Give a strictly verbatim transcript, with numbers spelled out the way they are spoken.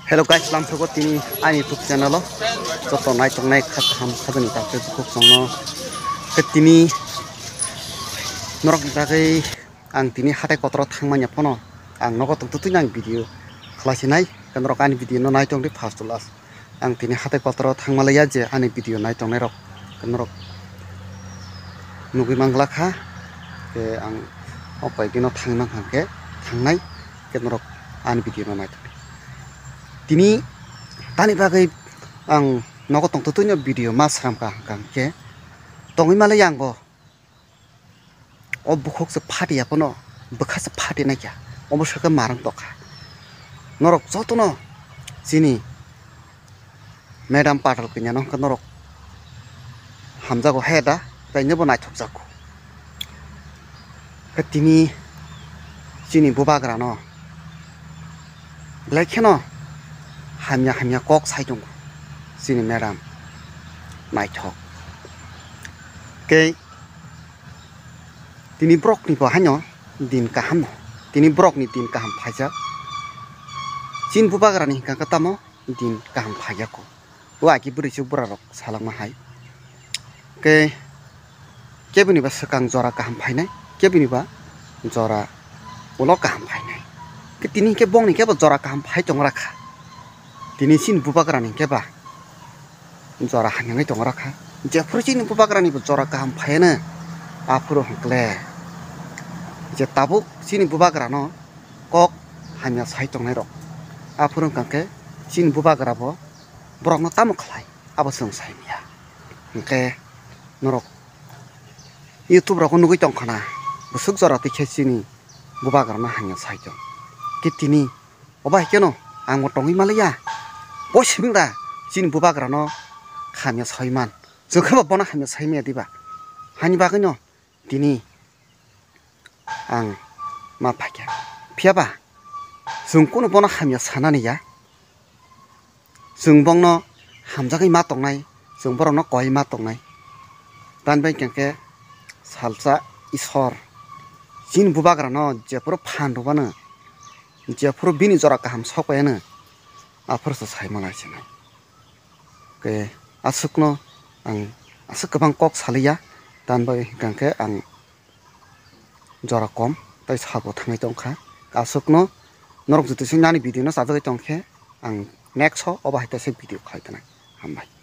Hello guys, lamsogo tini ani YouTube channel o joto naitongnai kha kaham khajani tabuk bukhuk chwngno. Khe tini norok ni bagwi ang tini hatai kotor o thangmanya phano ang nogo tongtwtwino ang video khlaisinai. Khe norok ani video no naitongdi first to last. Ang tini hatai kotor o thangma laiya je ani video naitongnai rok norok nugwi manglakha. Khe ang o koi dino thangwi mankha khe thangnai khe norok ani video no naitongdi. Tini tani bagwi ang nogo tongtwtwino video ma sramkha hwnkha hwnkhe tongwi malai ang bo. O bukhuk se phatiya phano bwkha se phati naikha, omo sakhe marang tokha. Norok jotono chini madam patal kanya no hwnkhe norok hamjago he da, taino bo naithok jago. Khe tini chini bubagra no belai kheno hamya hamya kok sai tongo chini madam naithok. Khe tini borok ni bo haino din kaham no, tini borok ni din kaham phaijak. Chini bubagra ni hwnkha khe tamo din kaham phaijak kho. O aki bwrwi chuk bwra rok salakma hai. Khe keboni ba swkang jora kaham phainai, keboni ba jora ulo kaham phainai. Khe tini khe bongni khe bo jora kaham phai tong rakha. Tini chini bubagra ni khe ba jora hamya wngwi tong rakha. Jephuru chini bubagra ni bo jora kaham phaiano aphuru hwnkle je tabuk chini bubagra no kok hamya sai tongnai rok. Aphuru hwnkha khe chini bubagra bo borok no tamo khlai abo chwng sai manya. Hwnkhe norok YouTube rogo nugwi tongkha na bwswk jora twi khe chini bubagra no hamya sai tong. Khe tini obo hai kheno ang bo tongwi malaiya. Bo sibingra chini bubagra no hamya sai man. Chwng khe bo bono hamya sai manya diba? Hani bagwi no tini ang ma phaikha. Phiya ba chwng kunu bono hamya sanani ya. Chwng bongno hamjagwi ma tongnai, chwng borokno koi ma tongnai. Tamni bai hwnkhe salsa Isor chini bubagrano jephuru phan rwmano, jephuru bini jora kaham sok paiano, aphuru se sai manai sinai. Khe aswkno ang aswk kwbang kok saliya, tamni bagwi hwnkha khe ang jora kom tei salbo thangwi tongkha. Aswkno norok jotoswk nani video no chajagwi tongkhe ang next o obo hai teisa video khlai tonai. Hambai.